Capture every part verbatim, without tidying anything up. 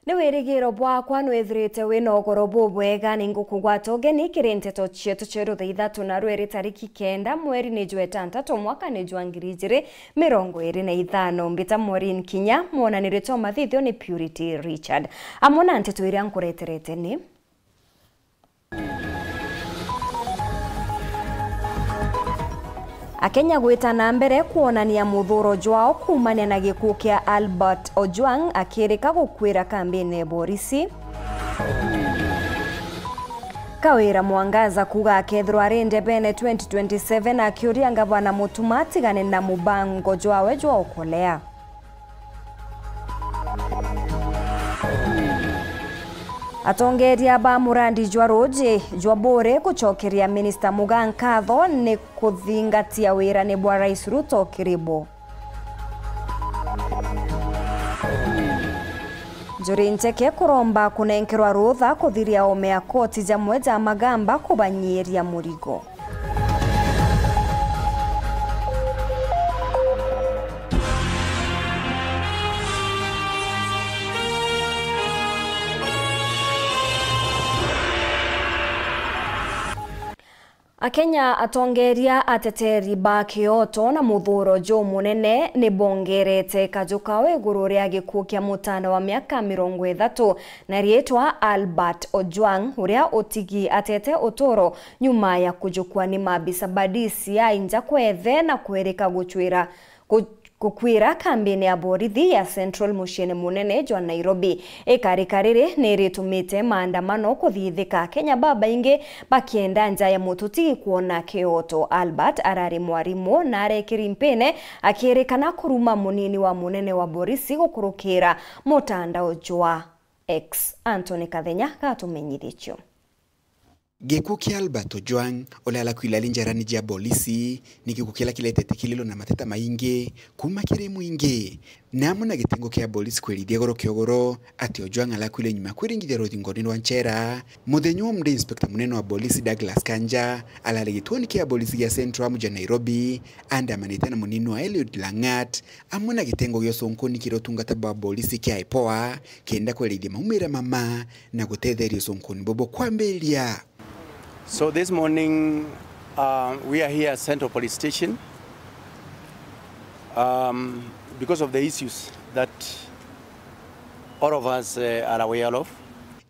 Ni wirigiro bwakwa nwithirite wina ugoro bubwega. Ningukugwata ugeni kiri nteto cietu cia rutha ithatu na rweri tariki kenda mweri ni jwa itantatu mwaka ni jwa ngiri ijiri mirongo iri na ithano. Mbita Maureen Kinya, mwonaniri jwa mathithio ni Purity Richard. Amwe na nteto iria nkureterete ni: Akenya gwita na mbere kwonania muthuro jwao kuumania na gikuu kia Albert Ojwang akirika gukwira kambini ya borisi. Kawira Mwangaza kuuga akethirwa ari ndebene twenty twenty-seven, akiuria ngavana Mutuma atigane na mubango jwawe jwa ukolea. Atongeria ba murandi jwa ruuji jwa Buuri gucokeria Minista Mugaa nkatho ni kuthingatia wirani bwa Rais Ruto kiri bo. Njuri Ncheke kuromba kunenkerwa rutha kuthiria oome ya koti jamwe ja magamba kubanyiiria murigo. Akenya, atongeria, ateteri ba kioto na muthuro jumunene ni bongerete kaju kao iguru ria gikuu kia mutana wa miaka mirongo ithatu na riitwa Albert Ojwang, uria utigi atete uturo nyuma ya kujukua ni maabisa ba D C I nja kwethe na kwirika gucwira ku-, gukwira kambini ya borithi ya Central muciini munene jwa Nairobi. Ikarika riri ni ritumite maandamano kuthithika, Akenya babaingi bakienda nja ya mututi kwona kioto. Albert arari mwarimu na arekiri mpine, akirikana kuruma munini wa munene wa borisi gukurukira mutandao jwa X. Anthony Kathenya gatumenyithicio. Gikuu kia Albert Ojwang, uria arakuire ari njarani jia bolisi, ni gikuu kiria kiretete kililo na mateta maingi kuuma kiri mwingi, na amwe na gitengo kia bolisi kwerithia igoro kia ugoro ati Ojwang arakuire nyuma ya kwiringithia ruthingoni rwa nchera. Muthenya wa umunthi, Inspector munene wa bolisi Douglas Kanja arari gituoni kia bolisi gia Central amuja Nairobi, andamanite na munini wa Eliud Langat, amwe na gitengo gia ucunkuni kiri utungata bwa bolisi kia IPOA, kenda kwerithia maumira mama na gutetheria ucunkuni bubu kwambiria. So this morning, uh, we are here at Central Police Station, um, because of the issues that all of us, uh, are aware of.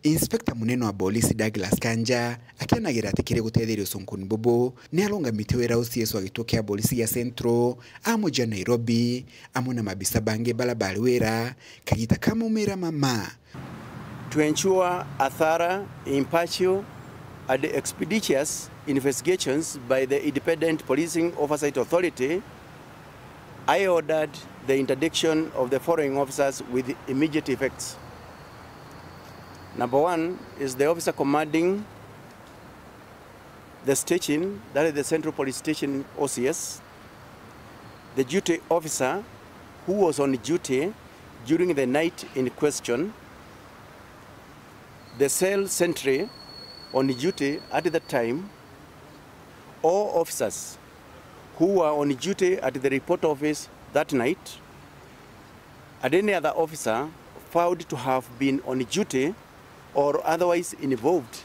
Inspector munene wa bolisi Douglas Kanja akianagira ati kiri gutetheria ucunkuni bubu, ni arungamite wira ucio Yesu agituo kia bolisi gia Central amuja Nairobi, amwe na mabisa bangi bara bari wira kagita ka maumira mama. To ensure a thorough, impartial, and expeditious investigations by the Independent Policing Oversight Authority, I ordered the interdiction of the following officers with immediate effects. Number one is the officer commanding the station, that is the Central Police Station, O C S, the duty officer who was on duty during the night in question, the cell sentry on duty at that time, all officers who were on duty at the report office that night, and any other officer found to have been on duty or otherwise involved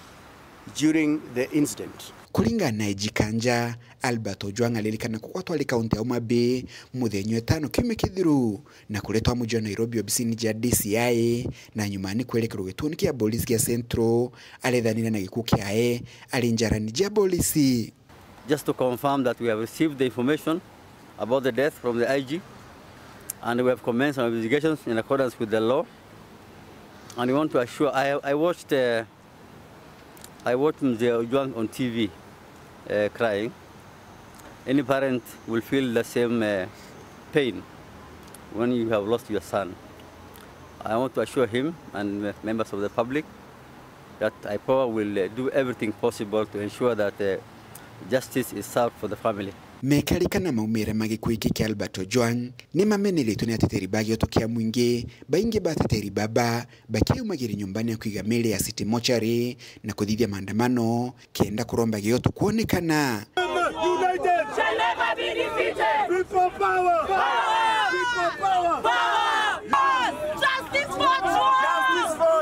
during the incident. Kuringana na I G Kanja, Albert Ojwang aririkana kugwatwa ari kaunti ya Homa Bay muthenya wa itano kiumia kithiru na kuretwa amuji wa Nairobi obisini jia D C I, na nyuma ni kwerekerwa gituoni kia bolisi kia Central, arethanire na gikuu kiae ari njarani jia bolisi. Just to confirm that we have received the information about the death from the I G, and we have commenced our investigations in accordance with the law. And we want to assure, I, I watched, uh, I watched Mzee Ojwang on T V, uh, crying. Any parent will feel the same, uh, pain when you have lost your son. I want to assure him and members of the public that IPOA will, uh, do everything possible to ensure that, uh, justice is served for the family. Mekarika na maumire ma gikuu giki kia Albert Ojwang ni mameneretwe ni ateteri ba gioto kia mwingi. Baingi ba ateteri baba bakiumagira nyumbani ya kuiga miri ya City Mortuary na kuthithia maandamano kenda kuromba gioto kwonekana. United shall never be defeated. People power. Power. People power. Power. Justice for Ojwang. Justice for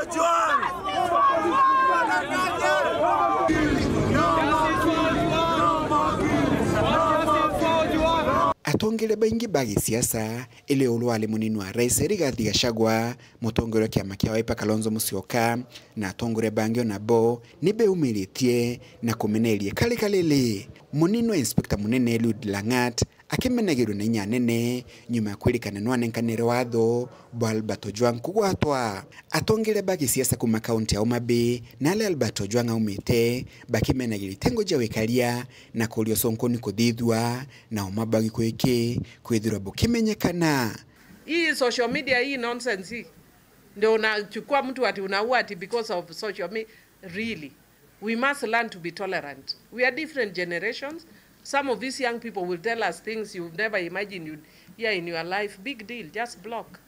Atongeria baingi ba gisiasa, iri urwari munini wa rais Rigathi Gachagua, mutongoria wa kiama kia Wiper Kalonzo Musyoka, na atongoria bangi o nabo ni beumiritie na kumeneria kari kariri. Munini wa inspector munene Eliud Langat akimenagirwe na inya nene nyuma ya kwirikana nwanenkanire watho bwa Albert Ojwang kugwatwa. Atongeria ba gisiasa kuma kaunti ya Homa Bay na aria Albert Ojwang aumite bakimenagiria itengo ja wikaria na kuria uconkoni kuthithua, na uma bagi kwiki kwithirwa bukimenyekana. Hii social media, hii nonsense hii. Ndio unachukua mtu ati unaua ati because of social media. Really? We must learn to be tolerant. We are different generations. Some of these young people will tell us things you've never imagined you'd hear in your life. Big deal, just block.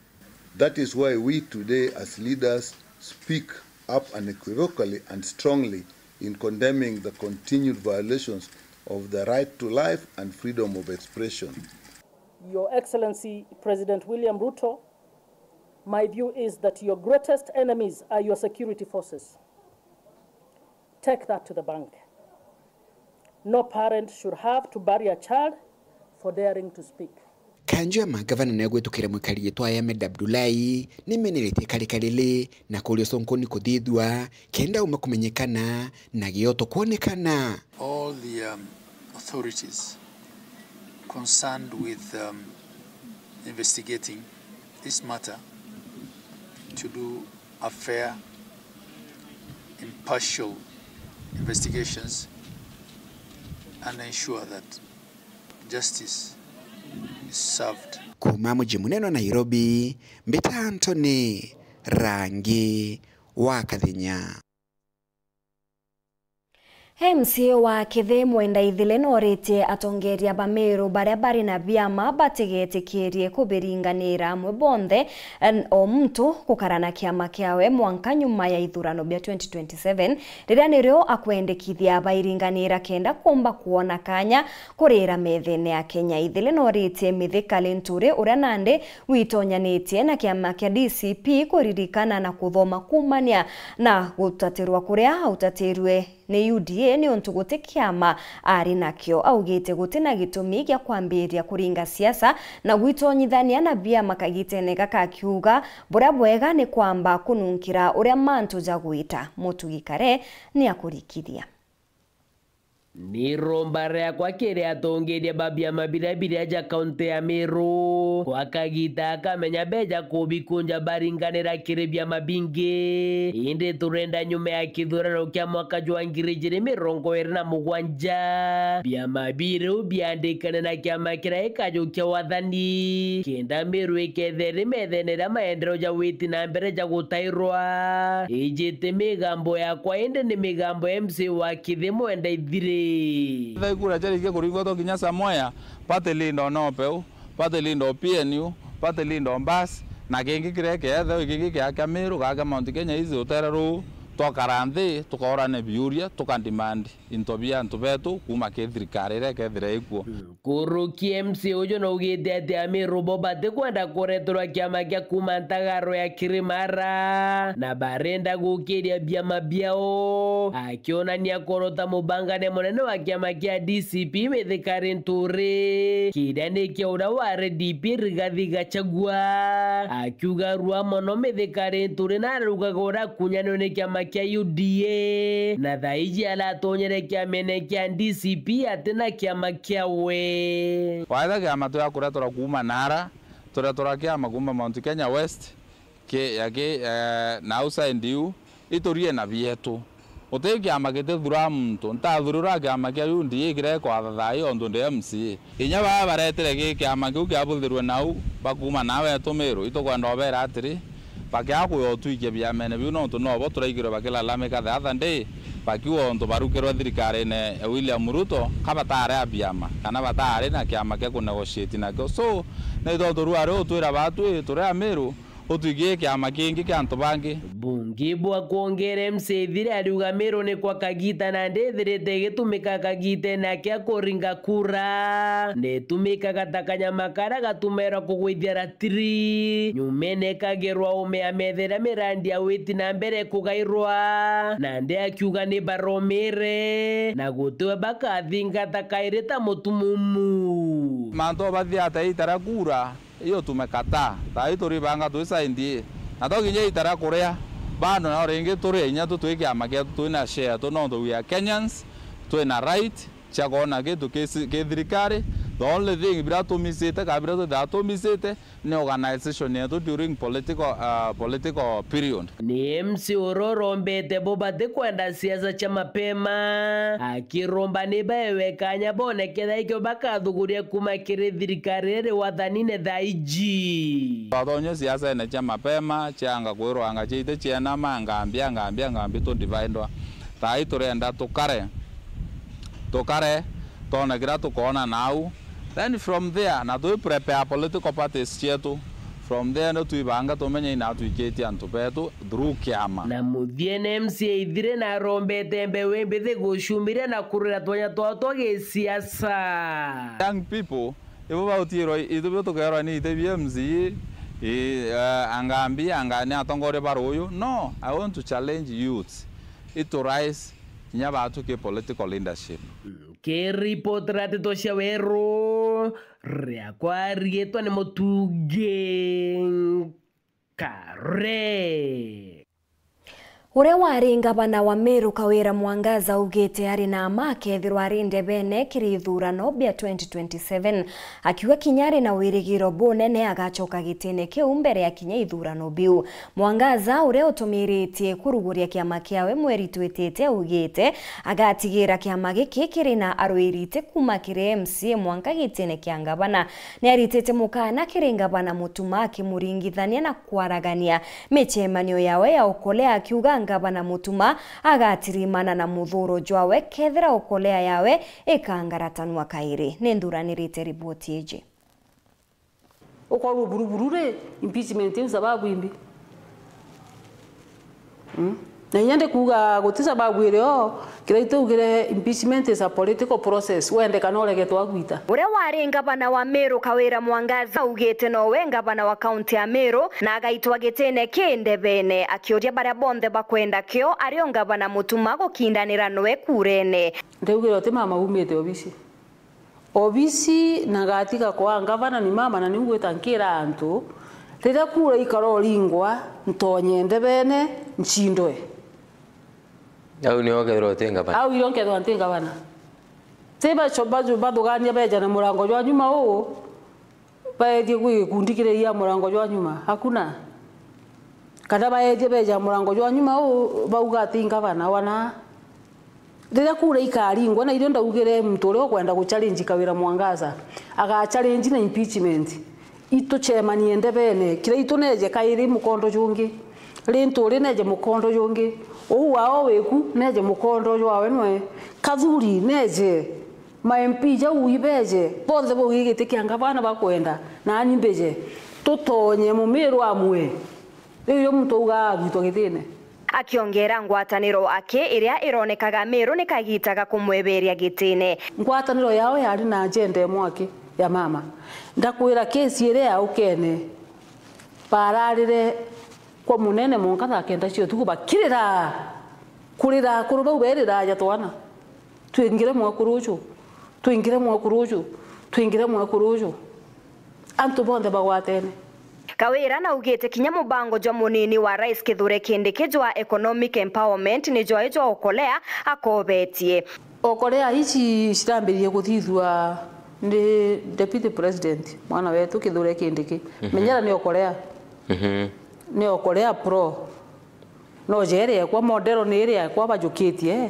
That is why we today as leaders speak up unequivocally and strongly in condemning the continued violations of the right to life and freedom of expression. Your Excellency President William Ruto, my view is that your greatest enemies are your security forces. Take that to the bank. No parent should have to bury a child for daring to speak. Kanju ya magavana nayo gwitukira mwikari gitwa Ahmed Abdullahi nimenirite kari kariri na kuria uconkoni kuthithua kenda uma kumenyekana na gioto kwonekana. All the, um, authorities concerned with, um, investigating this matter to do a fair, impartial investigations and ensure that justice is served. Kuma muji munene wa Nairobi, mbita Anthony Rangi wa Kathenya. M C A wa Kithe Mwenda Ithile noritie atongeria ba Meru baria bari na biama batigetikirie kubiringanira amwe bonthe, n-, o muntu gukara na kiama kiawe mwanka nyuma ya ithurano bia twenty twenty-seven, riria nirio akwendekithia bairinganira kenda kuumba kwona kanya kurira methene ya Kenya. Ithile noritie Mithika Linturi, uria nandi witonyanitie na kiama kia D C P, kuririkana na kuthoma kuumania na gutatirwa kuria autatirwe ni U D A niuntu guti kiama ari nakio. Augite guti na gitumi gia kwambiriria kuringa siasa na gwitonyithania na biama kagitene gaka, akiuga buria bwega ni kwamba kununkira uria mantu jagwita. Mutugi Kare ni akurikithia. Ni iromba riakwa kiri atongeria ba biama biria biria ja kaunti ya Meru, kwa kagita akamenya beja kubikunja baringanira kiri biama bingi. Indi turenda nyuma ya kithurano kia mwaka jwa ngiri ijiri mirongo iri na mugwanja, biama biriu biandikane na kiama kiria gikajukia wathani, kenda Meru ikethira iri methene iria maendeleo ja witi na mbere ja gutairwa. Iji ti migambo yakwa, indi ni migambo ya M C A wa Kithe Mwenda Ithile. Ethira ikura ciarikia kuringwa twakinya Samoya, party leader o NOP u, party leader o P N U, party leader o Mbas, na kingi kiria kiethirwa kingi kia kia Meru, ga kia Mount Kenya East, utere ruu, twakara nthi, tukaurane biuria, tukademand into bia antu betu kuuma ki thirikari iria ikethira ikuo. Nkuruki M C A uju naugite ati Amiru bo batikwenda kureterwa kiama kia kuuma ntagaro ya Kirimara, na barenda gukiria biama biao, akionania koro ta mubangania munene wa kiama kia D C P Mithika Linturi, kiria ni kia uria wa R D P Rigathi Gachagua, akiuga arua mono Mithika Linturi na araugaga uria akunyanirwe ni kiama kia U D A, na thaa iji aratonyere kiamene kia D C P atina kiama kiawe. Waetha kiama turia kureterwa kuuma nara, tureterwa kiama kuuma Mount Kenya West, ki, ya ki, eh, na outside iu, iturie na bietu. Guti kiama gitithuraa muntu. Ntathurirwa kiama kia U D A kiria gikwatha thaa ii ontu ndi M C A. Kinya baa baretire gi kiama kiu kiabuthirwe nau, bakuuma nau etu Miru, itukwenda ubeera atiri, bakiaga kuya utwikia biamene biu, nontu nobo turaigirwe bakilalamika the other day, bakiuga untu barukirwe thirikarine ya William Ruto, ka bataari a biama, kana bataari na kiama kia kunegotiate nakio. So, ni tontu ruu ari utwira baatwi turi Amiru, Utwikie kiama kingi kia antu bangi. Bungi bwa kwongera M C A Ithire ariuga Meru ni kwa kagita na ndithirite igitumika kagitene akia kuringa kura. Nitumikaga ta kanyama karia gatumairwa kugwithia ratiri. Nyumene kagirwa ume amethera mirandi ya witi na mbere kugairwa. Na ndi akiuga ni baromire. Na gutiwe bakathingata kairi ta mutumumu. Mantu bathiate itara kura. Iyo tumekataa. Thaai turibanga twi side ii. Na to kinya itara kuria, bado nao ringi turia inya tu twi kiama kietu, twina share tu, nontu we are Kenyans, twina right cia kwona kintu ki si-, ki thirikari. The only thing biria tumisite, kana biria twithaa tumisite, ni organization yetu during political, uh, political period. Ni M C A uria urombete bo batikwenda siasa cia mapema, akiromba ni baewe kanya bone kethira ikio bakathuguria kuma kiri thirikari iri wathanine thaa iji. Twatonya siasene cia mapema, cianga kwirwa anga ciite cienama, ngambia, ngambia, ngambia, tu dividwa. Thaai turenda tukare, tukare, twone kiria tukoona nau. Then from there, na twi prepare political parties cietu. From there, no twibanga tumenye ina twikitie antu betu through kiama. Na muthiene M C A Ithire na arombete mbeu imbithi gucumiria na kurira twanya twao twa gisiasa. Young people, ibo bautiirwa, ithu bio tukeerwa ni ite bia M C A, i, eh, angambi, anga ni atongoria ba ruuyu. No, I want to challenge youths. Itu rise, kinya batuike political leadership. Nkiripotera ndeto cia Weru, riakwa riitwa ni Mutungi Nkare. Uria wari ngavana wa Meru Kawira Mwangaza augite ari na mma akethirwa ari ndebene kiri ithurano bia twenty twenty-seven, akiuga kinya ari na wirigiro bunene agacoka gitine kiu mbere ya kinya ithurano biu. Mwangaza, uria utumiritie kuruguria kiama kiawe mweri twitite, augite agatigira kiama giki kiri na arwiri iti kuuma kiri M C A mwanka gitine kia ngavana. Niaritite mukana kiri ngavana Mutuma akimuringithania na kwaragania micemanio yawe ya ukolea, akiuga ngavana Mutuma agatirimana na muthuro jwawe kethira ukolea yawe ikangaratanua kairi. Ninthuranirite riboti iji. Ukorwo buruburu ri, impeachment iu sababu imbi? Mm. Na inya ndikuuga guti sababu iri o, kiria itugire impeachment is a political process, wende kana urege twagwita. Uria wari ngavana wa Meru Kawira Mwangaza augite nowe ngavana wa kaunti ya Meru na agaitwa gitine ki ndebene, akiuria baria bonthe bakwenda kio ario ngavana Mutuma gukindanira nowe kurene. Ndaugira uti mama umite obisi. Obisi na ngatiga kwa ngavana ni mama, na niu ngwita nkira antu, riria kura ikaroringwa, ntonye ndebene, ncindwe. Au nio ukethirwa uti ngavana? Au irio nkethirwa nti ngavana. Ti baco-, baco-, bathugania beja na murango jwa nyuma uu, baethie gwi gikundi kiria ia murango jwa nyuma. Hakuna. Kana baethie beja murango jwa nyuma uu, bauga ati ngavana, wana. Riria kura ikaringwa, na irio ndaugire muntu uria ukwenda guchallenge Kawira Mwangaza, agachallenge na impeachment. Itucemanie ndebene, kiria itu neje kairi mukondo jungi, Linturi neje mukondo jungi, uu wao wiku neje mukondo jwawe nwe, Kathuri neje, ma M P jau ibeje, bonthe bauge giti kia ngavana bakwenda, nani mbije, tutonye mumiru amwe. Riu iyo muntu auga agwitwa gitine. Akiongera ngwataniro aki iria ironekaga Meru ni kagita ga kumweberia gitine. Ngwataniro yao yari na agenda imwe aki ya mama. Ndakwira kesi iria yaukene, bararire kwa munene mwanka thaa kenda cia utuku bakirira. Kurira akuru bau berira aja twana. Twingire mwekuru uju, twingire mwekuru uju, twingire mwekuru uju. Antu bonthe bagwatene. Kawira naugite kinya mubango jwa munini wa Rais Kithure Kindiki jwa economic empowerment ni jwae jwa ukolea akobetie. Okolea ici cirambiririe kuthithua ni Deputy President, mwana wetu Kithure Kindiki. Mhm. Menyera ni okolea. Mhm. Ni okolea pro. No jere ekwa, modero ni iri ekwa, bajukitie,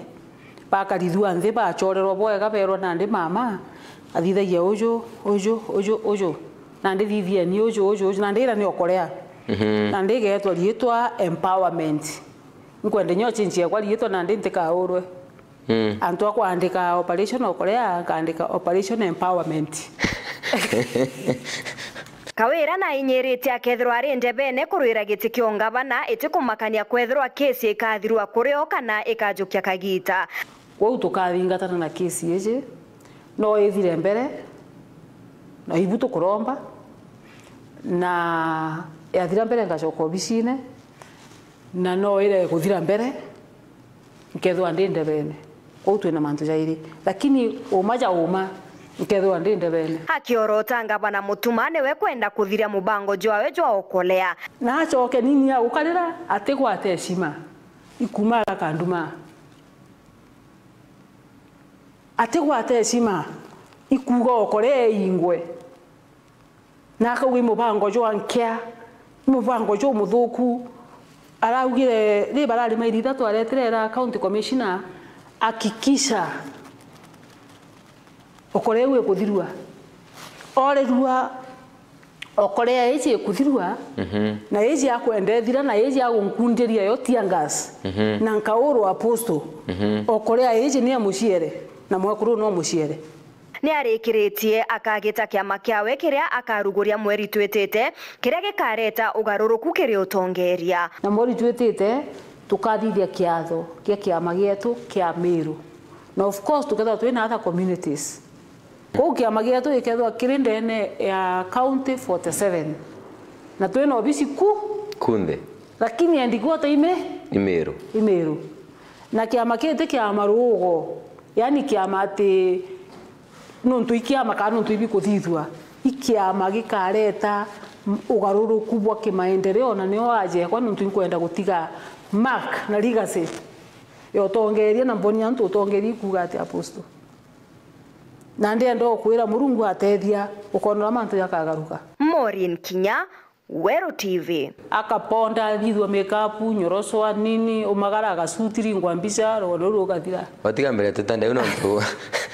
bakarithua nthi, bachorerwa bwega, berwa nandi mama athithagia uju, uju, uju, uju. Nandi thithieni uju, uju, uju. Nandi ira ni okolea. Mhm. Nandi igetwa riitwa empowerment. Nkwenda nyo change ekwa riitwa nandi ntikaurwe. Mm. Antu a kwandika operation okolea, nkaandika operation empowerment. Kawira nainyiritie akethirwa ari ndebene kurwira giti kia ungavana, iti kumakania kwethirwa kesi ikathirwa kurio kana ikajukia kagiita. Kwou tukathingatana na kesi iji, no ithire mbere, na ibu tukuromba, na yathira mbere ngacoka obisine, na no irege kuthira mbere, nkethirwa ndi ndebene. Kwou twina mantu jairi, lakini uma ja uma, nkethirwa ndi ndebene. Akiorota ngavana Mutuma niwe kwenda kuthiria mubango jwawe jwa okolea. Na acoke nini ya gukarira, atigwate heshima, ikuma agakanduma. Atigwate heshima, ikuuga okolea iingwe. Na akauga, "I mubango jwa nkea, i mubango jumuthuku." Araugire, ri barari mairi ithatu aretire era county commissioner, "Hakikisha okolea iu ikuthirua." Orirua okolea iji ikuthirua, mhm, na iji akwenda ithira, na iji agunkundiria yo tear gas, mhm, na nkaurwa apostle. Mhm. Okolea iji ni ya muciere, na mwekuru no muciere. Ni arikiritie akagita kiama kiawe kiria akaruguria mweri twitite, kiria gikareta ugaruruku kiri utongeria. Na mweri twitite, tukathithia kiatho kia kiama gietu kia Meru. Na of course, tukethirwa twina other communities. Kou kiama gietu gikethirwa kiri ndene ya County forty seven. Na twina obisi ku? Kunthe. Lakini headquarter ime? I Meru. I Meru. Na kiama kii ti kiama ruugo, yani kiama ati nuntu i kiama kana nuntu ibikuthithua. I kiama gikareta m-, ugaruruku bwa kimaendeleo, na nio ajekwa nuntu inkwenda gutiga mark na legacy ya utongeria, na mboni antu utongeria ikuuga ati Apostle. Na ndienda ukwira Murungu atethia ukonora mantu jakagaruka. Maureen Kinya, Weru T V. Akaponda, athithua makeup, nyoroswa, nini, umagara, agasuti, ringwa mbica, rugendo ruru rugathira. Watiga mbere tutande, u nontu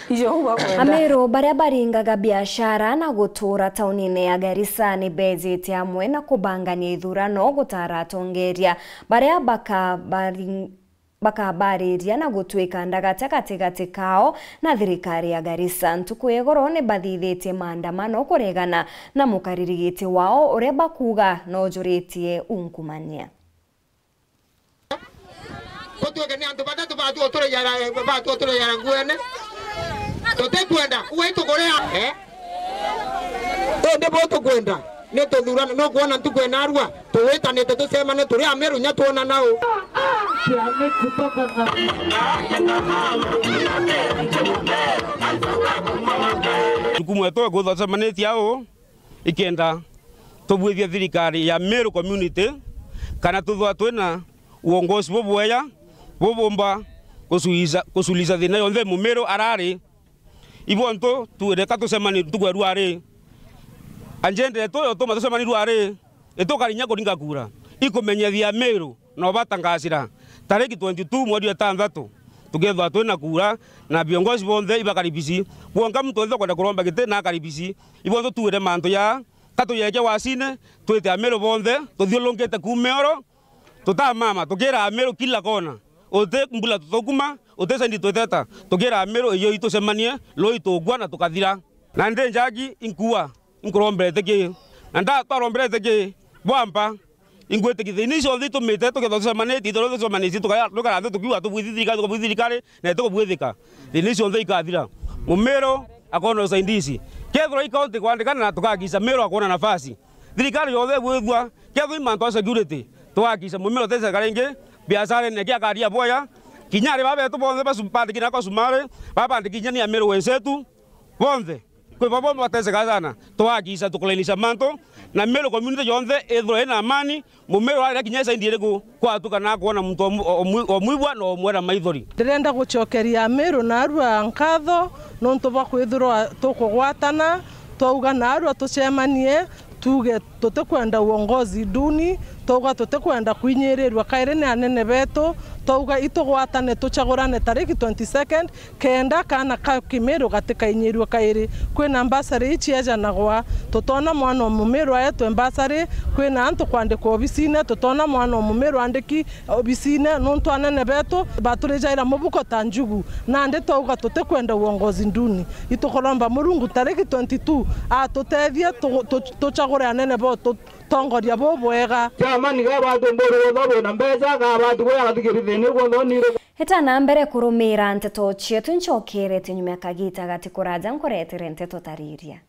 ijo u bakwenda. Ameru baria baringaga biashara na gutura taunine ya Garissa ni beejite amwe na kubangania ithurano gutara atongeria baria bakabaring-, bakabariria na gutwika ndagata gatigati kao na thirikari ya Garissa. Ntuku ya igoro ni bathithitie maandamano kuregana na mukariri giti wao uria bakuuga nojuritie ungumania. Gutwike ni antu bathatu batuuturayara, batuuturayara nguene. Tutikwenda, uwe itukuria, eh? Indi bu tukwenda ni tuthurane, nukwona ntuku ena arua, tuwitanite tucemane turi Ameru nya twonana u. Jukumu yetu ikwithwa tucemanitie au, ikenda tubuithia thirikari ya Meru community kana tuthwa twina uongozi bubwega bubumba gusuliza, gusuliza thina yonthe Mumeru arari. Ibontu tuireka tucemani ntuku ya ruari. Agenda yetu yotuma tucemani ruari, itukari nya kuringa kura, ikumenyethia Meru na ubatangasira tariki twenty-two mweri wa itantatu, tukethwa twina kura na viongozi bonthe ibakaribisi. Kwonka muntu wothe ukwenda kuromba giti na akaribisi. Ibontu tuire mantu ya katuyeke wasine, twite Ameru bonthe tuthiurungite kuuma oro, tutamama, tukira Ameru kila kona. Uti mbula tutukuma, uti sendi twiteta, tukira Ameru iyo itucemanie, rui tukua na tukathira. Na ndi njagi inkua, inkuromberete ki? Na nda twaromberete ki? Bwamba, ingwitikia thina icio cionthe itumite tukethwa tucemanitie, itoro tucemanitie, tukaya-, tukara nthi tukiuga tubwithi thirikari, tukabwithi thirikari, na itukubwithika. Thina icio cionthe ikathira. Mumeru akona usaidizi. Kethirwa i county kwandikana na tukakisa Meru akona nafasi. Thirikari yonthe ibwithua, kethirwa i mantu a security, twakisha Mumeru uteceka ringi, biashara ni aki akaria bwega, kinya ari baba betu bonthe basu-, bandiki na kwa Sumari, babandiki kinya ni Ameru wenzetu, bonthe. Kwi babo bateceka sana, twakisha tukulainisha mantu, na Meru community yonthe ithirwe ina amani, Mumeru arira kinya isaindi iriku, kwatuka na kwona muntu omu-, omu-, omwibwa na omwera maithori. Ndirenda gucokeria Ameru na arua nkatho nontu bwa kwithirwa tukugwatana, twauga na arua tucemanie, tuge tutikwenda uongozi duni, twauga tutikwenda kwinyirirua kairi ni anene betu, twauga itugwatane tuchagurane tariki twenty-second, kenda kaana ka Kimiru gatikainyirirue kairi. Kwina mbasari iciejanagwa, tutona mwana o Mumiru aetwe mbasari, kwina antu kwandikwa obisine, tutona mwana o Mumiru andiki obisine, nontu anene betu baturijaira mubuko ta njugu. Nandi twauga tutikwenda uongozi nduni. Itukuromba Murungu tariki twenty-two atutethie tu-, tu-, tuchagure anene bo tu-, tongoria bubwega. Chairman, ga bantu mburu bonthe bwina mbeca, ga bantu bwega thikirithini bonthe onire. Heta na mbere kurumira nteto cietu, ncokerete nyuma ya kagita gati kuraja nkuretere nteto tariria.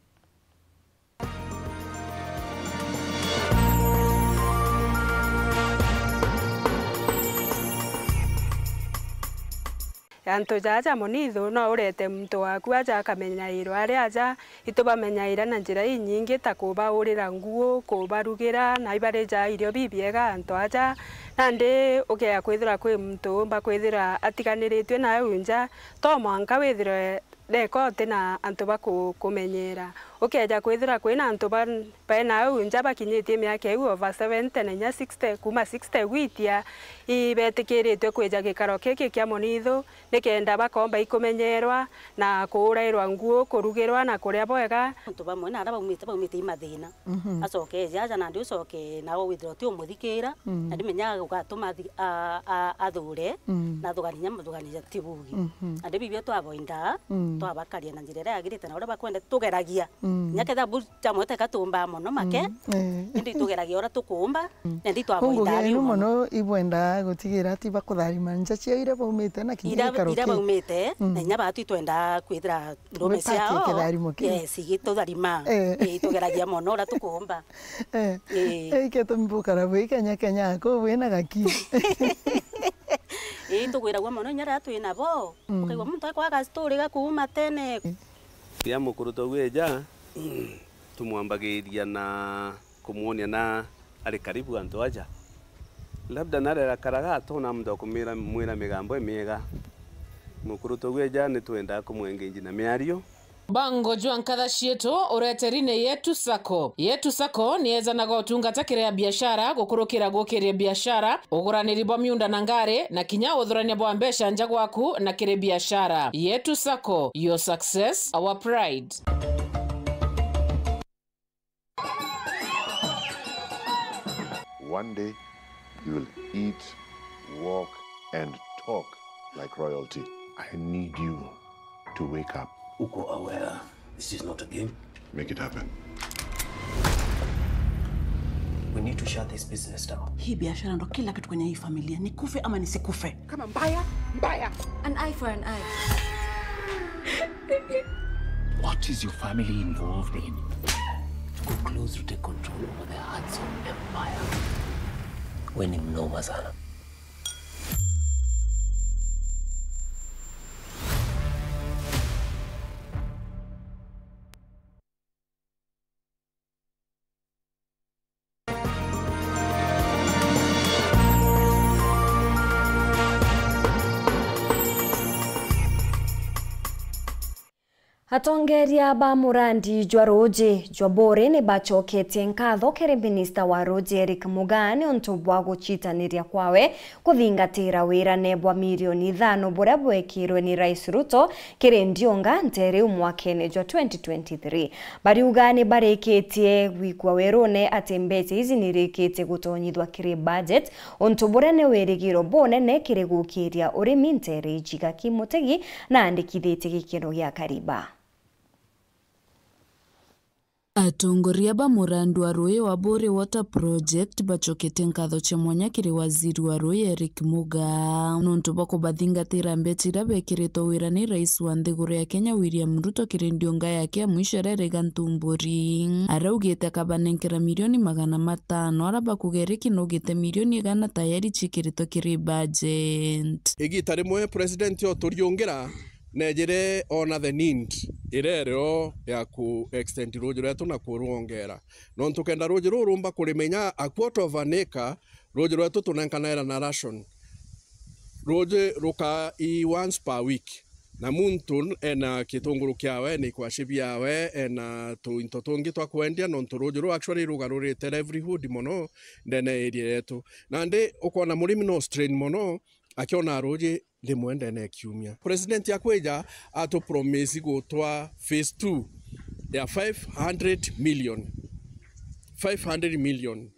Antu jaja munithu no urete muntu waku aja akamenyairwa ari aja. Itubamenyaira na njira inyingi ta kubaurira nguu, kubarugira, na ibarija irio bibiega antu aja. Nandi ukeya kwithirwa kwi muntu umba kwithirwa atiganiritue na au nja, to mwanka withirwe neka uti na antu ba ku-, kumenyera. Ukeja kwithirwa kwina antu ba-, baina au nja bakinyitie miaka iu over seventy na inya sixty, kuma sixty gwitia, ibetikiritue kwija gikaro kiki kia munithu, nikenda bakomba ikumenyerwa na kuurairwa nguu, kurugirwa na kuria bwega. Antu bamwe na aria baumite, baumite i mathina. Mhm. Acoke eje aja nandi ucoke nao withirwa uti umuthikira, mm, na ndimenya ugatuma athi-, a-, a-, athure, mm, na thugania, thugania ti bugi. Mhm. Nandi bibio twavoindaa, mm, twabakaria na njira iria yagirite na uria bakwenda, tugeragia. Mm. Kinya kethira bu-, jamwe teka tuumbaa mono make, mm, eh, indi itugeragia uria tukuumba, mm, na indi itwavoindaa biu mono. Mono ibwendaa gutigira ti bakutharima nja ciao iria baumite na kinya iria, gikaro iria kiu baumite, mm, na inya baatu itwendaa kwithira ndume ciao, kitharimo kiu, yes, igitutharima. Eh. Eh, itugeragia mono uria tukuumba. Eh. Eh. Eh, iketumi bukara bwi Kenya Kenya, kuu bwina gaki. Eh, itugwiragua mono inya riria twina bo. Mm. Ukaigua muntu akwaga story ga kuuma tene. Riria mukuru taugu eja, tumwambagiria na kumwonia na ari karibu antu aja. Labda narerakaraga atona muntu akumwira, mwira migambo imiega. Mukuru taugu eja nitwendaa kumwengenji na miario. Mubango jwa nkatha cietu ureteri ni Yetu Sacco. Yetu Sacco ni ejanaga utungata kiri a biashara, gukurukira gukiria biashara, uguraniri bwa miunda na ngari, na kinya uthurania bwa mbeca nja gwaku na kiri biashara. Yetu Sacco, your success, our pride. One day, you will eat, walk, and talk like royalty. I need you to wake up. Uko aware this is not a game? Make it happen. We need to shut this business down. Hii biashara ndo kila kitu kwenye hii familia. Nikufe ama nisikufe. Kama mbaya, mbaya. An eye for an eye. What is your family involved in? Tuko close to take control over the Hudson Empire. We ni mnoma sana. Atongeria ba murandi jwa ruuji jwa Buuri ni bacoketie nkatho kiri minista wa ruuji Eric Mugaa ni untu bwa gucitaniria kwawe kuthingatira wirane bwa mirioni ithano buria bwekirwe ni Rais Ruto kiri Ndionga nteere iu mwakene jwa twenty twenty-three. Bariuga ni barikitie gwikua werune ati mbeca iji ni irikitie gutonyithua kiri budget, untu buria ni wirigiro bunene kiri gukiria urimi nteere iji. Gaki Mutegi na andikithitie gikeno gia Kariba. Atongoria ba murandi wa ruuji wa Buuri Water Project bacoketie nkatho cia mwanya kiri waziri wa ruuji Eric Mugaa nontu bwa kubathingatira mbeca iria bekiritwe wira ni rais wa nthiguru ya Kenya William Ruto kiri Ndionga yake ya mwisho iria iri Gantumburi. Araugite akabanenkera milioni magana matano, aria bakuga Eric naugite milioni igana tayari cikiritwe kiri budget. Igita rimwe president oturiungira, neejire oona the need iria irio ya ku extend ruuji rwetu na kurwongera. Nontu kenda ruuji ruu rumba kurimenya a quarter of an acre, ruuji rwetu tunenkanaira na ration. Ruuji rukaa i once per week. Na muntu ena kitunguru kiawe, na ikwashe biawe, ena tuinto tungi twa kwendia, nontu ruuji ruu actually rugarurite livelihood mono ndene ya area yetu. Nandi ukwona murimi no strain mono akiona ruuji rimwe ndene ya kiumia. President akwija atu promise gutwa phase two ya five hundred million. Five hundred million.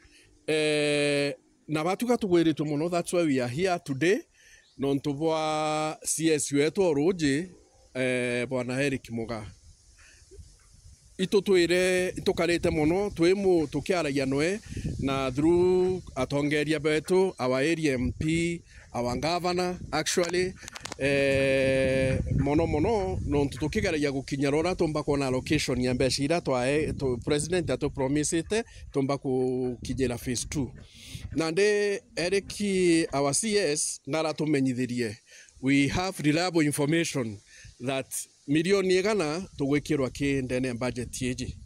Eh, na batuga tugwiritwe mono, that's why we are here today, nontu bwa C S wetu o ruuji, eh, Bwana Eric Muga. Itu twire, itukarite mono, twi mu-, tukiaragia nwe, na through atongeria betu, our area M P, our governor, actually, eh, mono mono, nontu tukigeragia gukinya rora tumba kwona allocation ya mbeca iria twae-, tu-, president atupromisite, tumba gukinyira phase two. Nandi Eric, our C S, naratumenyithirie, we have reliable information that milioni igana tugwikirwa ki ndene ya budget iji.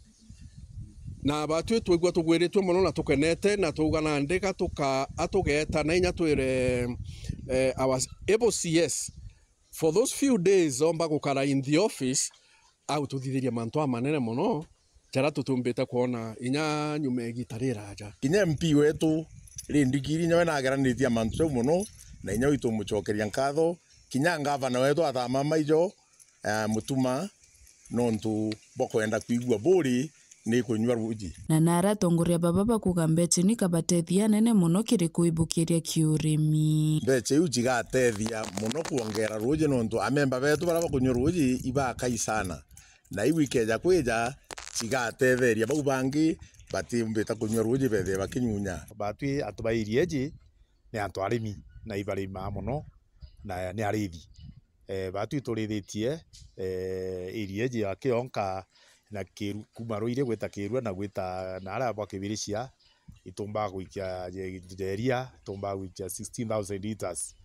Na batwi twigua tugwiritwe mono na tukenete, na twauga nandi gatuka atugeta na inya twire, eh, our able C S for those few days omba gukara in the office, agututhithiria mantu amanene mono, jaria tutiumbite kwona inya nyuma ya igita riraja. Kinya M P wetu, ri ndigiri, inya we nageranitie mantu jau mono, na inya we itumucokeria nkatho. Kinya ngavana wetu atamama ijo, eh, Mutuma, nontu bwa kwenda kwigua buri ni kunyua ruuji. Na nara atongoria baba bakuga mbeca ni kabatethia anene mono kiri kwibukiria kiurimi. Mbeca iu cigatethia mono kwongera ruuji, nontu amemba betu baria bakunyua ruuji ibakai sana. Na iu ikeja kwija, cigatetheria bau bangi batiumbite kunyua ruuji bethire bakinyunya. Batwi antu ba area iji ni antu arimi, na ibarimaa mono, na ni ariithi. Eh, batwi turithitie, eh, area iji ya Kionka na Kiru-, kuma Ruiri gwita Kirua na gwita na aria bwa Kibiricia, itumbaga gwikia je-, jeria, itumbaga gwikia sixteen thousand litres.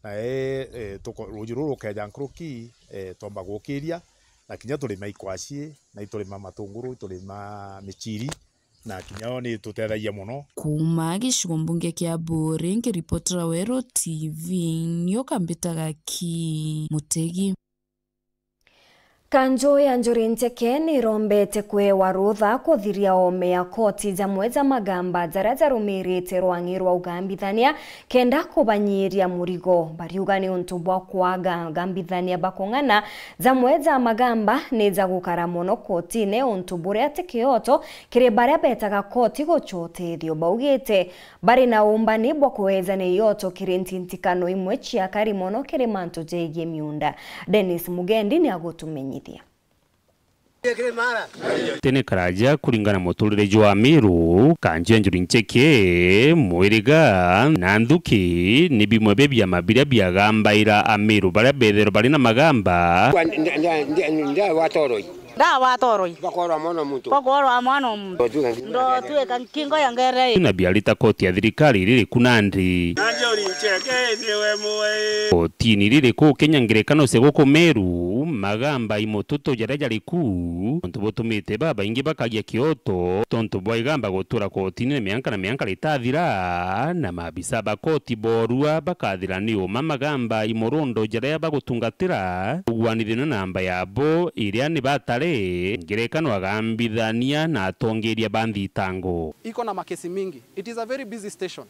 Na, eh, eh, tuko-, ruuji ruru rukeja nkuruki, eh, twomba gukiria, na kinya turima ikwaci, na iturima matunguru, iturima michiri, na kinya yo ni itutethagia mono. Kuuma gicigo mbunge kia Buuri, nkiripotera Weru T V, nioka mbitaga ki Mutegi. Kanju ya Njuri Ncheke ni irombete kwewa rutha kuthiria oome ya koti jamwe ja magamba jaria jarumirite rwang'i rwa ugambithania kenda kubanyiria murigo. Bariuga ni untu bwa kwaga ugambithania bakung'ana, jamwe ja magamba ni jagukara mono kotine, untu buria ti kioto kiri baria betaga koti gucwa utethio. Baugite bari na uumbani bwa kuejania ioto kiri ntintikano imwe cia kari mono kiri mantu jegie miunda. Dennis Mugendi ni agutumenyithia. Tene karaja kuringana muturire jwa Amiru, kanju ya Njuri Ncheke, Mwiriga, na Nthuki ni bimwe bia biama biria biagambaira Amiru baria bethirwa bari na magamba. Kwa nda-, nda-, nda-, nda wa toroi. Nda wa toroi. Bakorwa mwana muntu. Bakorwa mwana muntu. Ndotuika nkingo ya ngere. Na biarita koti ya thirikari ririku nandi? Kotini ririku Kenya ngerekano cia guku Meru, magamba i mututu jaria jari ku, untu butumite babaingi bakagia kioto tontu bwa igamba gutura kotini na mianka na mianka ritathira, na maabisa ba koti borua bakathira ni uma magamba i murundo jaria bagutungatira, uguanithio na namba yabo iria ni batari, ngerekano agambithania na atongeria ba nthitango. Iko na makesi mingi. It is a very busy station.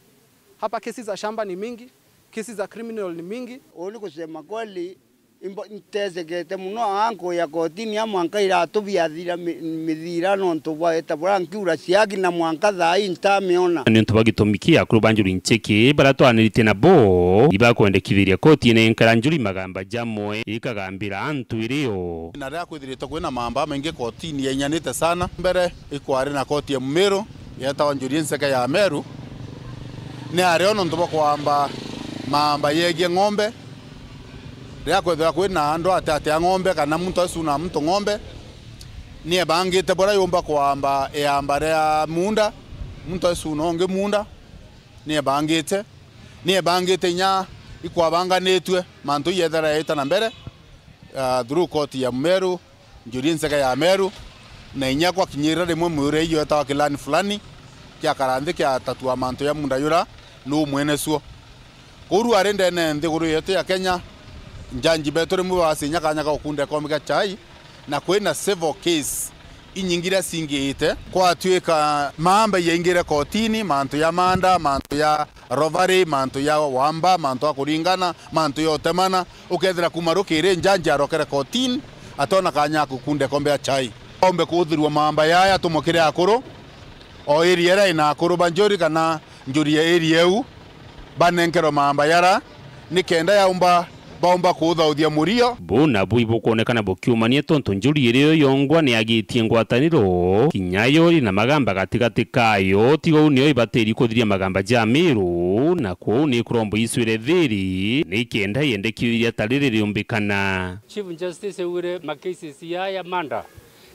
Hapa kesi za shamba ni mingi, kesi za criminal ni mingi. Uu ni kusema kweli, imbo-, ntecekete mono ankuya kotini a mwanka iratu biathira mi-, mithira nontu bwa eta buria nkiura ciaki na mwanka thaa ii ntamiona. Ni untu bwa gitumi ki akuru ba Njuri Ncheke baria twanirite nabo ibakwendekithiria koti ine nkara Njuri magamba jamwe ikagambira antu irio. Na riria kwithirite kwina mamba maingi kotini yainyanite sana, mbere ikwari na koti ya Mumiru yetawa Njuri Ncheke ya Meru, ni ario nontu bwa kwamba mamba yegie ng'ombe. Riria kwethirwa kwina andu ateatea ng'ombe kana muntu acuna muntu ng'ombe, ni ebangite buria yumba kwamba iamba ria munda, muntu acuna ungi munda, ni ebangite, ni ebangite inya ikwabanganitue mantu iyethera yaita na mbere, ah, through court ya Meru, Njuri Ncheke ya Meru, na inya gwakinyirira rimwe mwire iyo etawa kilani fulani kiakara nthi kiatatua mantu ya munda yura nuu mwene cio. Kouru ari ndene nthiguru yetu ya Kenya, Njanji betu rimwe basinya kanya ga gukunda ikombe gia chai, na kwina civil case inyingi iria cingiite. Kwatuika maamba yaingire kotini, mantu ya manda, mantu ya robbery, mantu ya wamba, mantu ya kuringana, mantu ya utemana, ukethira kuma rukiri njanji arokere kotini, atona kanya ga gukunda ikombe gia chai. Ombe kuthirua maamba yaya tumukire akuru, o area iria ina akuru ba njuri kana njuri ya area iu, banenkerwe maamba yara, nikenda yaumba, baumba kuthauthia murio. Buu nabu ibukwonekana bukiumania tontu njuri irio yongwa ni yagitie ngwataniro, kinya yo iri na magamba gatigati kayo, tiga uu niyo ibatiri kuthiria magamba ja Miru, na kwou ni ikurombo icwire thiri, nikenda yendekithia ta riri riumbikana. Chief Justice augire ma cases ya, ya murder,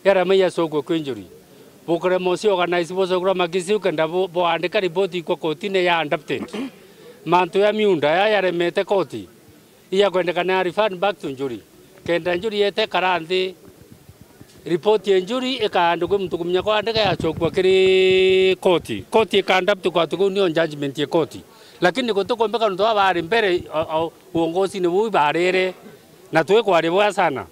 yarema yacokwe kwi njuri. Bukurema uci organize bucokera makesi u kenda bu-, buandika ripoti ikwa kotine ya abducted. Mantu ya miunda ya yaremete koti, iya kwendekana ya referred back to njuri. Kenda njuri yete kara nthi, ripoti ya njuri ikaandikwa muntu kumenya kwandika yacokua kiri koti. Koti ikandapt kwa tuku nio judgment ya koti. Lakini gutikumbika nontu aba bari mbere, o, o, uongozini buu ibarire. Na twikwaria bwega sana.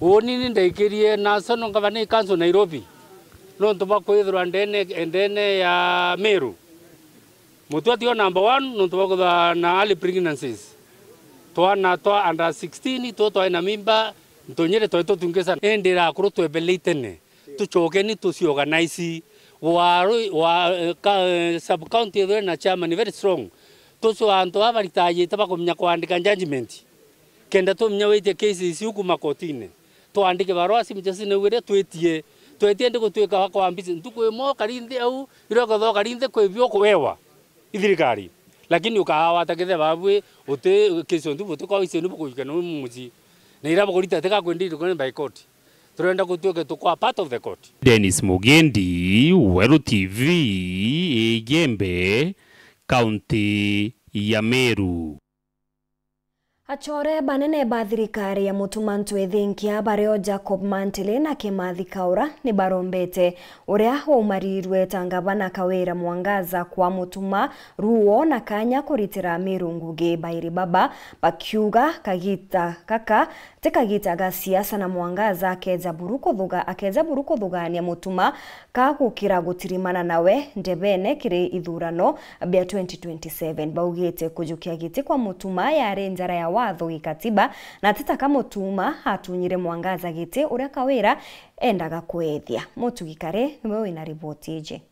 Uuni ni ndaikirie National Governing Council Nairobi, nontu bwa kwithirwa ndene, ndene ya Meru. Mutwe tio number one, nontu bwa kwithirwa na early pregnancies. Twana twa under sixteen, two twai na mimba, ntunyiri twai tutungi sana. Indi irakuru twebelei tene, tucokeni tuciorganize. Wa, wa, eh, ka, eh, sub county ithwe na chairman very strong. Tucio antu aba baritajite bakumenya kwandika judgment. Kenda tumenya witie cases iu kuma kotine, twandike barua, Chief Justice naugire twitie, twetie ndi gutwika wa kwambisi. Ntuku imwe ukari nthi au, iria ukethirwa ukari nthi kwi bio kuewa i thirikari. Lakini ukawata kethira babui uti case ontu buti kwa iseni bukujikana mucii. Na iria bukurita tika kwendiri kuni by court. Turenda gutwike tukwa part of the court. Dennis Mugendi, Weru T V, Igembe, kaunti ya Meru. Achore banene ba thirikari ya Mutuma Ntwithinkia bario Jacob Mantili na Kimathi Kaura ni barombete uria waumarirwe ta ngavana Kawira Mwangaza kwa Mutuma ruo na kanya kuritira Miru ngugi. Bairi baba bakiuga kagita gaka ti kagita ga siasa na Mwangaza akeja buru kuthuga-, akeja buru kuthugania Mutuma ka gukira gutirimana nawe ndebene kiri ithurano bia twenty twenty-seven. Baugite kujukia giti kwa Mutuma yari njara ya watho gikatiba, na ti ta ka Mutuma atunyire Mwangaza giti uria Kawira endaga kwethia. Mutugi Kare niwe wina riboti iji.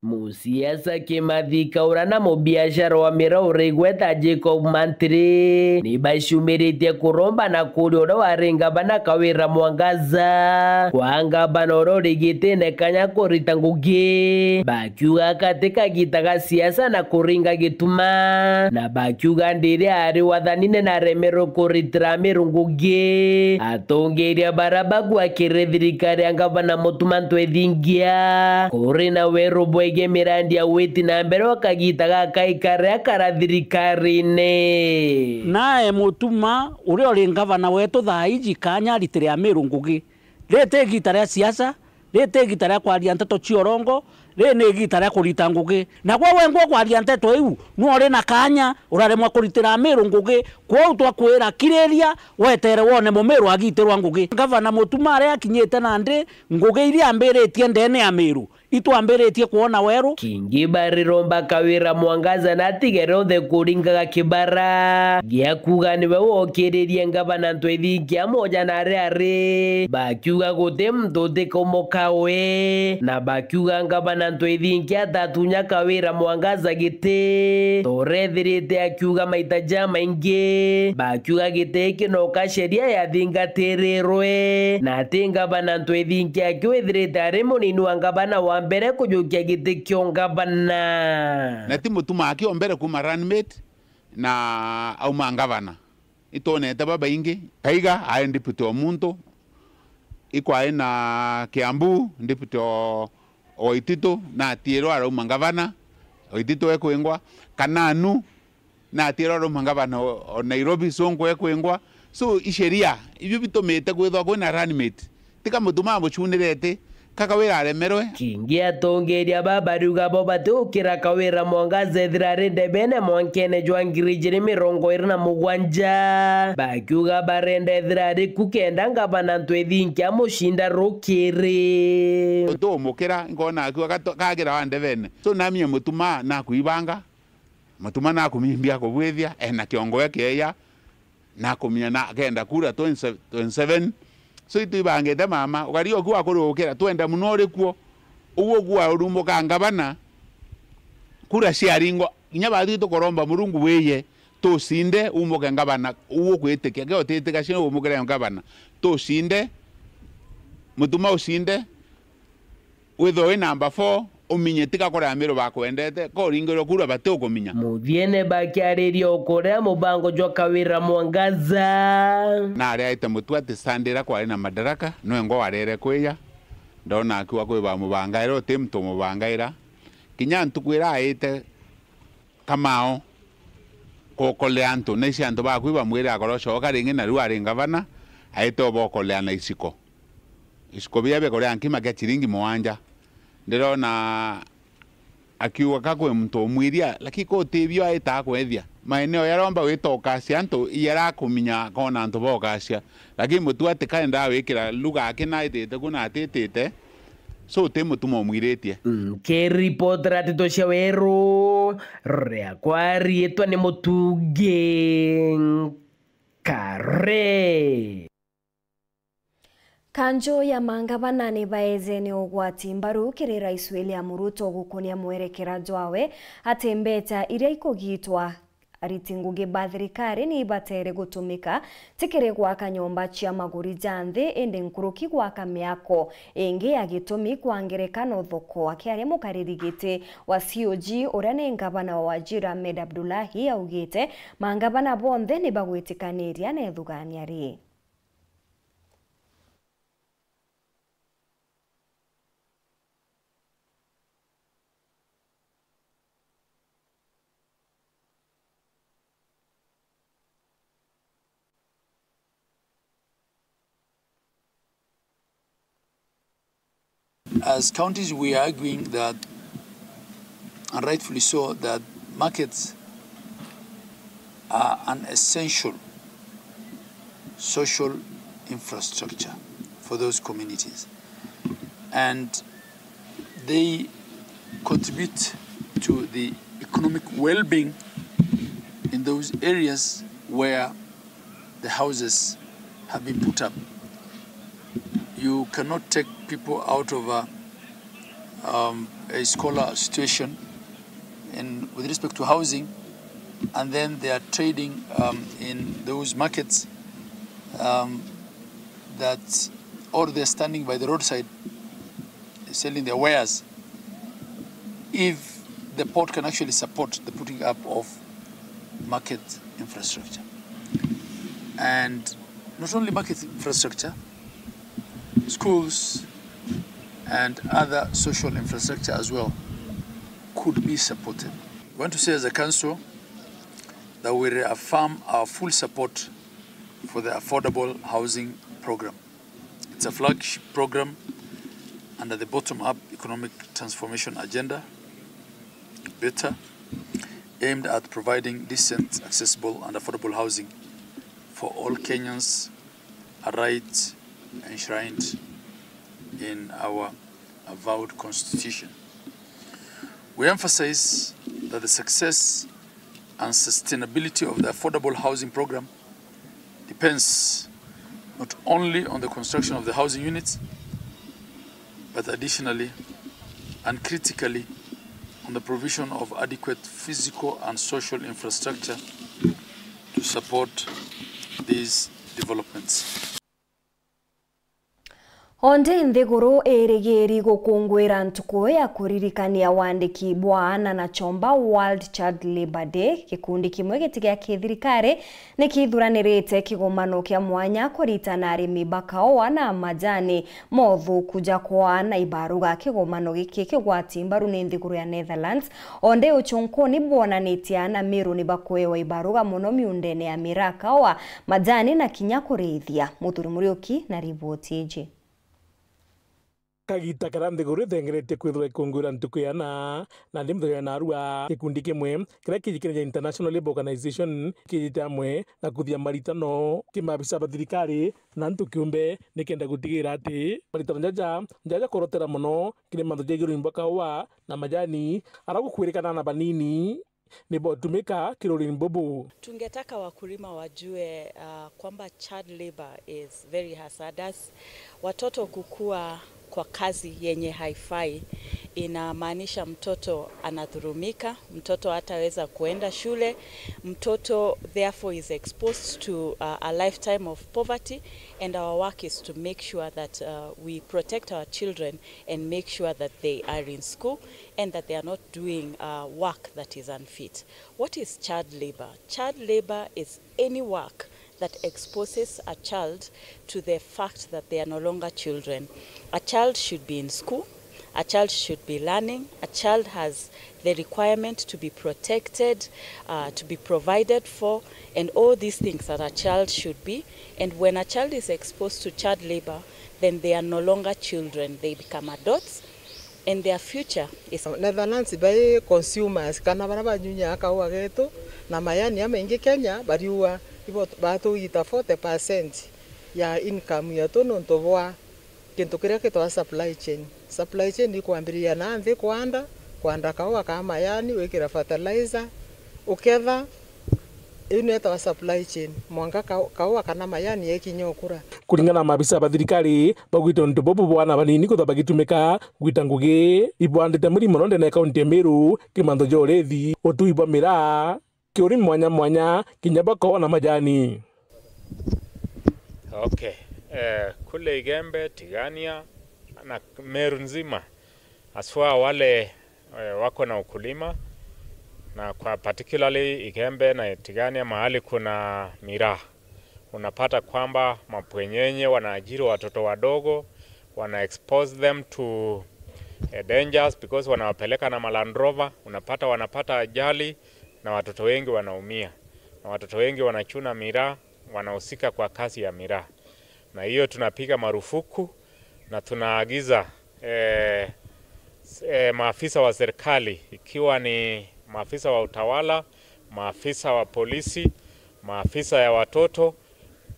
Musiasa Kimathi Kaura na mubiashara wa mira uraigweta Jacob Mantiri ni bacumiritie kuromba na kuria uria wari ngavana Kawira Mwangaza kwa ngavana uria uri gitine kanya kurita ngugi. Bakiuga aka ti kagita ga siasa na kuringa gituma, na bakiuga ndiri ari wathanine na aremerwe kuritira Miru ngugi. Atongeria bara bagwakirire thirikari ya ngavana Mutuma Ntwithingia kuri na weru bwegie mirandi ya witi na mbere wa kagita gaka ikaria kara thirikarine. Nae Mutuma uria uri ngavana wetu thaa iji kanya aritire Amiru ngugi. Riri ti igita ria siasa, riri ti igita ria kwaria nteto cia urongo, riri ni igita ria kurita ngugi. Na gwe wengwa kwaria nteto iu, nwe uri na kanya, uraremwa kuritira Amiru ngugi. Kwou twakwira kiriria, wetere wone Mumiru agitirwa ngugi. Ngavana Mutuma aria akinyite nandi, ngugi iria ambiritie ndene ya Miru, itwambiritie kwona weru. Kingi bariromba Kawira Mwangaza na atige rionthe kuringaga kibara gia kuuga niwe wokiririe ngavana Ntwithinkia moja na aria ari. Bakiuga guti muntu utikomoka we, na bakiuga ngavana Ntwithinkia atatunya Kawira Mwangaza giti, torethirite akiuga maita jamaingi. Bakiuga giti giki no ka sheria yathingatirirwe, na ati ngavana Ntwithinkia aki withirite ari munini wa ngavana wa mbere kujukia giti kia ungavana. Na ti Mutuma aki o mbere kuma runmate na auma ngavana. Itwonete babaingi, Kaiga ae deputy o muntu, ikwai na Kiambu deputy o, o Waititu, na atiirwa arauma ngavana, Waititu ekwingwa, Kananu, na atiirwa arauma ngavana o, o Nairobi, Sonko ekwingwa. So, isheria, ibio bitumite kwithwa kwina runmate. Tika Mutuma amucunirete, Ka Kawira aremerwe. Kingi atongeria ba bariuga bo batiukira Kawira Mwangaza ethira ari ndebene mwankene jwa ngiri ijiri mirongo iri na mugwanja, bakiuga barenda ethira ari ku kenda ngavana Ntwethinki amucinda rukiri. Utiumukira, nkona akiuga gato-, kagira wa ndebene. So, namie Mutuma nakuibanga. Mutuma nakumimbia kubwithia, ena kiongo gia kieya, nakumia na akenda kura twenty, twenty-seven. So, itwibangite mama, ukari oku akurukira, twenda muno uri kuo. Uguo gwa urumbuka ngavana, kura ciaringwa, kinya bathui tukuromba Murungu wiye, tucinde, umbuke ngavana, uguo kwitikia, ke utitikia cio umukire ngavana, tucinde, Mutuma ucinde, withwe wi namba four, uminye tiga kuria Miru bakwendete, ko uringirwe kura bati ukuminya. Muthiene bakiariria ukuria mubango jwa Kawira Mwangaza. Nari aite mutu ati Sunday iria kwari na Madaraka, nwe ngo warere kwiya, ndona akiuga kwi ba mubangaira, uti muntu umubangaira. Kinya ntuku iria aite Kamao kukolea antu, na ici antu baku bamwire akoro coka ringi, na riu ari ngavana, aite ubokolea na iciko. Iciko biria bikorea nkima kia ciringi mugwanja. Ndirona akiuga ka kwi muntu umwiria, lakini kutibio aita akwethia. Maeneo yaria omba wita ukacia antu, iyara kuminya akona antu bokacia. Lakini mutu ati kaenda wikira luga akina aitite ku na atitite. So, uti mutuma umwiritie. Nkiripotera nteto cia weru, riakwa riitwa ni Mutungi Kare. Kanjo ya mangavana ni baeje ni ugwati mbaru kiri Rais William Ruto gukunia mwerekera jwawe ati mbecha iria ikugitwa ariti ngugi ba thirikari ni ibatere gutumika ti kiri gwaka nyomba cia maguri ja nthi, indi nkuruki gwaka miako ingi ya gitumi, kwa ngerekano thoko. Akiaria mukariri giti wa C O G uria ni ngavana wa Wajir Ahmed Abdullahi augite mangavana bonthe ni bagwitikaniria na ithugania ri. As counties, we are arguing that, and rightfully so, that markets are an essential social infrastructure for those communities. And they contribute to the economic well-being in those areas where the houses have been put up. You cannot take people out of a, um, a squalor situation in, with respect to housing, and then they are trading, um, in those markets, um, that, or they're standing by the roadside selling their wares, if the port can actually support the putting up of market infrastructure. And not only market infrastructure, schools and other social infrastructure as well could be supported. We want to say as a council that we reaffirm our full support for the affordable housing program. It's a flagship program under the bottom-up economic transformation agenda, BETA, aimed at providing decent, accessible and affordable housing for all Kenyans, a right enshrined in our avowed constitution. We emphasize that the success and sustainability of the affordable housing program depends not only on the construction of the housing units, but additionally and critically on the provision of adequate physical and social infrastructure to support these developments. Onde nthiguru irigiri gukunguira ntuku ya kuririkania wandiki bwa aana na chomba, World Child Labour Day, gikundi kimwe giti gia kithirikari ni kithuranirite kigomano kia mwanya kuritana arimi ba kaua na majani mothuku ja kwaa na ibaruga. Kigomano giki kigwati mbaru ni nthiguru ya Netherlands, onde uchunkuni bwonanitie aana Miru ni bakwewa ibaruga mono miundene ya miraa, kaua, majani na kinya kurithia. Muthuri Muriuki na riboti iji. Kagita karia nthiguru ithengeretie kwithirwa ikunguira ntuku ya ana, na ndi muthenya ya narua, gikundi kimwe kiria kijikene ja International Labour Organization kijite amwe na kuthia maritano ki maabisa ba thirikari na antu kiumbe, nikenda gutigira ati maritano jaja jaja kurotera mono kiri mantu ja iguru bwa kaua na majani, ara gukwirikana na banini nibotumika kiruriri bubu. Tungetaka wakulima wajue, uh, kwamba child labor is very hazardous. Watoto kukua kwa kazi yenye haifai inamaanisha mtoto anadhulumika, mtoto hataweza kuenda shule, mtoto therefore is exposed to, uh, a lifetime of poverty, and our work is to make sure that, uh, we protect our children and make sure that they are in school and that they are not doing, uh, work that is unfit. What is child labor? Child labor is any work that exposes a child to the fact that they are no longer children. A child should be in school. A child should be learning. A child has the requirement to be protected, uh, to be provided for, and all these things that a child should be. And when a child is exposed to child labor, then they are no longer children. They become adults, and their future is. Netherlands bai consumers, kana baria banyunyaga kaua getu na mayani jamaingi Kenya, bariuga ibo batugita forty percent ya income yetu nontu bwa kintu kiria gitagwa supply chain. Supply chain ikwambiriria na nthi kwanda, kwanda kaua ka mayani, wikira fertilizer, uketha, iu niyo itawa supply chain, mwanka kau-, kaua kana majani yekinya ukura. Kuringana na maabisa ba thirikari, baugite untu bubu bwa ana banini kwithwa bagitumika gwita ngugi ibwandite mirimo mono ndene ya kaunti ya Meru, ki mantu ja urithi, utui bwa miraa, ki urimi mwanya mwanya, kinya bwa kaua na majani. Okay. Eh, kule Igembe, Tigania na Meru nzima, haswa wale eh, wako na ukulima, na kwa particularly Igembe na Tigania, mahali kuna miraa, unapata kwamba mabwenyenye wanaajiri watoto wadogo, wana expose them to, eh, dangers because wanawapeleka na ma Land Rover, unapata wanapata ajali na watoto wengi wanaumia, na watoto wengi wanachuna miraa, wanahusika kwa kazi ya miraa, na hiyo tunapiga marufuku na tunaagiza, eh, s-, eh, maafisa wa serikali, ikiwa ni maafisa wa utawala, maafisa wa polisi, maafisa ya watoto,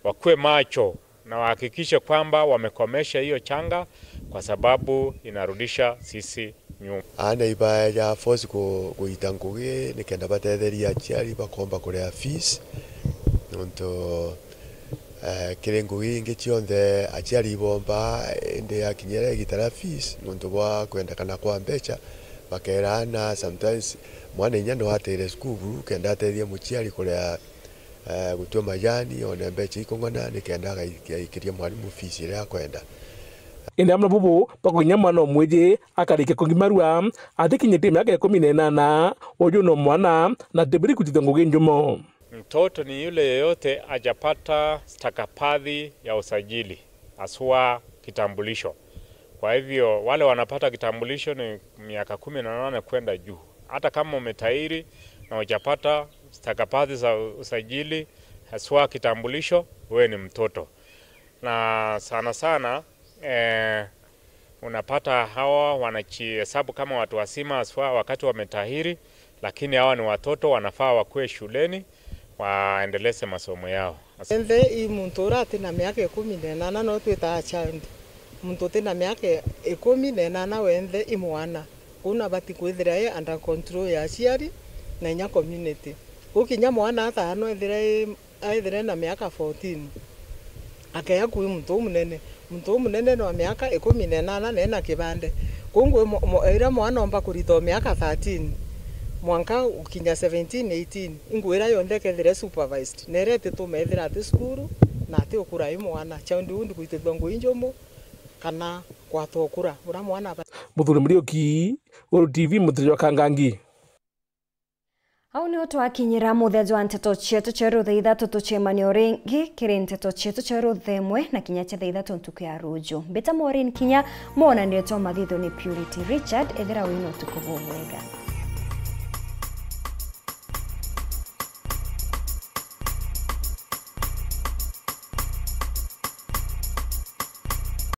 wakuwe macho na wahakikishe kwamba wamekomesha hiyo changa, kwa sababu inarudisha sisi nyuma. Aana ibaeja force ku-, kuita ngugi nikenda batetheria aciari bakomba kuria fees, nontu, eh, kiri ngugi ingi cionthe aciari ibomba, indi yakinyira igita ria fees, nontu bwa kwendekana kwa mbeca, bakera aana, sometimes mwana inya no atire cukuru kenda atethie muciari kuria eh, gutua majani, one mbeca ikung'ana, nikenda agai-, agaikiria mwarimu fees iria akwenda. Indi amwe na bubu, bakuginya mwana umwiji akarikia kugimarua, atikinyite miaka ikumi na inana, uju no mwana, na tibiri kutithia ngugi njumo. Mtoto ni yule yeyote ajapata stakabadhi ya usajili, haswa kitambulisho. Kwa hivyo, wale wanapata kitambulisho ni miaka kumi na nane kwenda juu. Hata kama umetahiri na hujapata stakabadhi za usajili, haswa kitambulisho, wewe ni mtoto. Na sana sana, eh, unapata hawa wanajihesabu kama watu wazima, haswa wakati wametahiri, lakini hawa ni watoto, wanafaa wakuwe shuleni, waendeleze masomo yao. Enthe i muntu uria ati na miaka ikumi na inana no twitaga child. Muntu uti na miaka ikumi na inana wenthe i mwana. Kou nabati kwithira i under control ya aciari na inya community. Kou kinya mwana ataa no ethira i, aithire na miaka fourteen, akeya kui muntu umunene. Muntu umunene no miaka ikumi na inana na ena kibande. Kou ngwi mo-, mo-, iria mwana omba kurita o miaka thirteen, mwanka gukinya seventeen, eighteen, ingwira yonthe ekethire supervised. Na iria itituma ethira ati cukuru, na ati ukura i mwana. Child undi gwitithua ngui njumu, kana kwatwa ukura. Uria mwana aba- Muthuri Muriuki, Guru T V, Muthuri jwa Kangangi. Au nio twakinyira muthia jwa nteto cietu cia rutha ithatu. Tucemanie o ringi kiri nteto cietu cia rutha imwe na kinya cia thaa ithatu ntuku ya ruju. Mbita Maureen Kinya, mwonanire twa mathitho ni Purity Richard. Ethira wina utuku bubwega.